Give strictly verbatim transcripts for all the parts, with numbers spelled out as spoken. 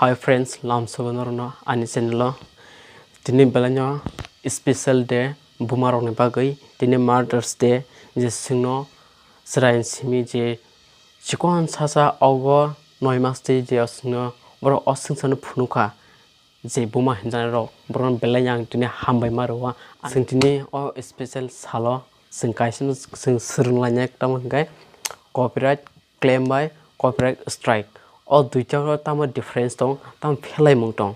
Hi friends, lamsogo norokno ani channel o. Tini belaino special day buma rokni bagwi, tini Mother's Day, je chwngno chwrai simi je chikon sasa ogo noi mas twi je chwngno borok o swngcharno phunukha, je buma hinjani rok borokno belai ang tini hambai ma rwo. Chwng tini o special salo chwng kaisa no chwng swrwng lainai, tamo hwnkhe copyright claim bai copyright strike. O duitao tamo difference tong, tamo pherlaimung tong?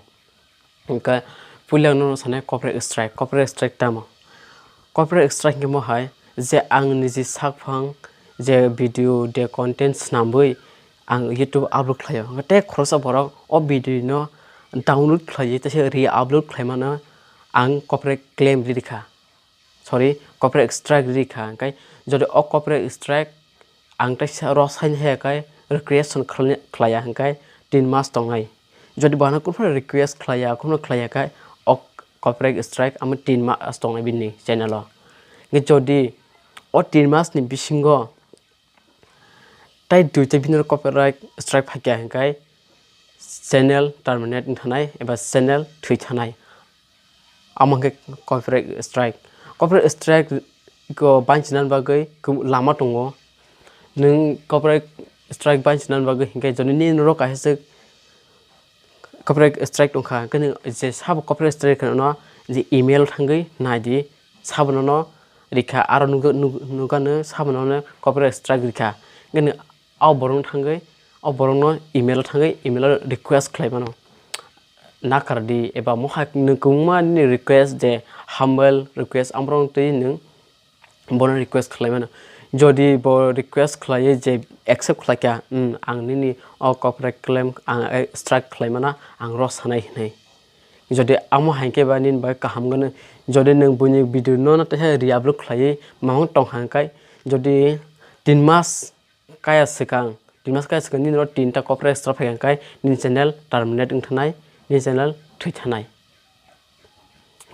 Hwnkhe puila ang nono sanai copyright strike. Copyright strike tamo? Copyright strike hwnkhe mo hai je ang niji sakphang je video de content swnamwi ang YouTube upload khlaio, hwnkhe tei khoroksa borok o video no download khlaiwi teisa re-upload khlaimano ang copyright claim rikha, sorry, copyright strike rikha. Hwnkhe jodi o copyright strike ang teisa rw saini haya khe request khlai-, khlaiya hwnkhe tin mas tongnai. Jodi bono kunu request khlaiya, kunu khlaiya khe o copyright strike amo tin mas tongnai bini channel o. Hwnkhe jodi o tin mas ni bisingo tai duita bini copyright strike phaikha hwnkhe channel terminate wng thanai eba channel thwi thanai. Amo hwnkhe copyright strike. Copyright strike ko banchina bagwi kwb-, lama tongo. Nwng copyright strike banchina bagwi hwnkhe jodi nini norok kaisa se copyright strike tongkha, hwnkhe nwng je sabo copyright strike kheno je email thangwi naidi, sabo nono rikha, aro nukha, nuk-, nukha nwng sabo nono copyright strike rikha. Hwnkhe nwng o borokno thangwi, o borokno email o thangwi email o request khlai mano. Nakardi eba mohai nwng kwbangma nini request je humble request, amorok twi nwng bono request khlai mano. Jodi bo request khlaiwi je accept khlaikha, "Hmm, ang nini o copyright claim ang, eh, strike khlai mano, ang rw sanai," hinwi. Jodi amo hai khe ba nini bai kaham gwnang, jodi nwng buini video no teisa re-upload khlaiwi mamang tong hang khe, jodi tin mas kaya swkang, tin mas kaya swkang nini oro tinta copyright strike phai kha, hwnkhe nini channel terminate wng thanai, nini channel thwi thanai.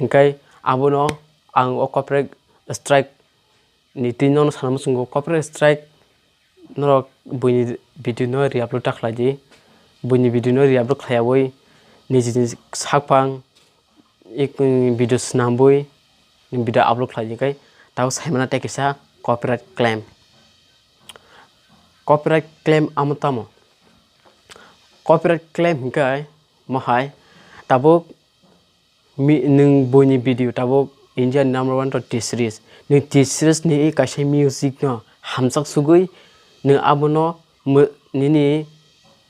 Hwnkhe abono ang o copyright strike ni twi nono sana muchungo, copyright strike norok buini video no re-upload ta khlai di, buini video no re-upload khlaiyawi nijini sakphang ik-, video swnambwi video upload khlai di, hwnkhe tabuk saimano tei kisa copyright claim. Copyright claim amo tamo? Copyright claim hwnkhe mohai tabuk mi-, nwng buini video tabuk India ni number one to T-Series. Nwng T-Series ni kaisa music no hamjak sugwi nwng abono mw-, nini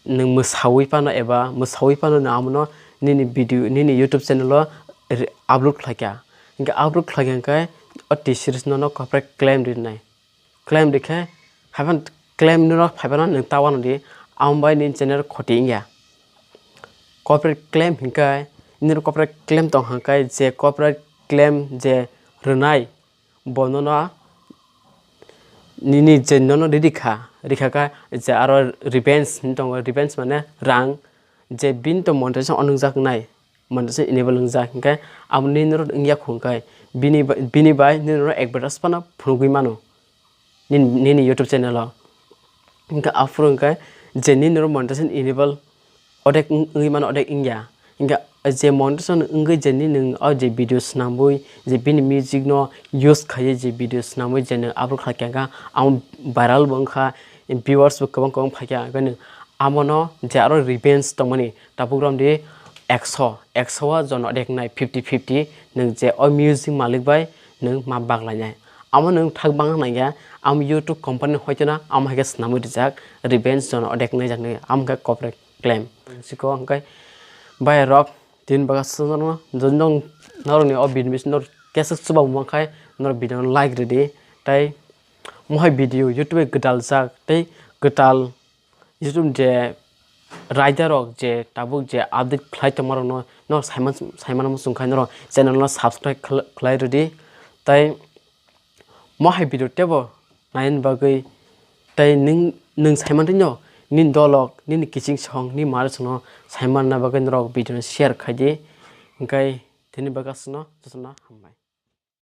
nwng mwsawi phano eba mwsawi phano nwng abono nini video, nini YouTube channel o re-, upload khlaikha. Hwnkhe upload khlaikha hwnkhe o T-Series nono copyright claim rinai. Claim rikhe, haiphano claim nino phaibano nwng ta uanadi, amo bai nini channel khoti wngya. Copyright claim hwnkhe, nini copyright claim tong hwnkhe, je copyright claim je rwnai, bo nono nini je nono ridi kha, rikha kha je aro revenge hinwi tongo, revenge mane rang, je bini to monetization onwngjak nai, monetization enable wngjak, hwnkhe abo nini norok wngya khu, hwnkhe bini ba-, bini bai nini norok advertise phano phunugwi mano nini, nini YouTube channel o. Hwnkhe aphuru hwnkhe je nini norok monetization enable odek wng-, wngwi mano, odek wngya. Hwnkhe je monetization wngwi je nini nwng o je video swnambwi je bini music no use khaiwi je video swnambwi je nwng upload khlaikha, hwnkhe amo viral bo wngkha, viewers bo kwbang kwbang phaikha, hwnkhe nwng abono je aro revenge tongmani, tabuk romdi ekso, ekso o jon odek wngnai, fifty fifty, nwng je o music malik bai nwng ma baklainai. Amo nwng thak bangna nangya, amo YouTube company hoiteno amo hai khe swnamwi rijak, revenge jon odek wngnai jaknai, amo khe copyright claim. Siko hwnkhe bai rok tin baga swnamno, jodi norokni o video bisingo keswk chubabu mankhe norok video no like rwdi, tei mohai video YouTube bai gwdaljak tei gwdal YouTube je raida rok je tabuk je update khlai tongma rokno norok saiman, saiman muchung khai norok channel no subscribe khl-, khlai rwdi. Tai mohai video tebo naina bagwi tai nwng, nwng saiman twi no nini dolok, nini kiching song, nini mari songno saimanna bagwi norok video no share khai di. Hwnkhe tini bagwi aswkno jotono hambai.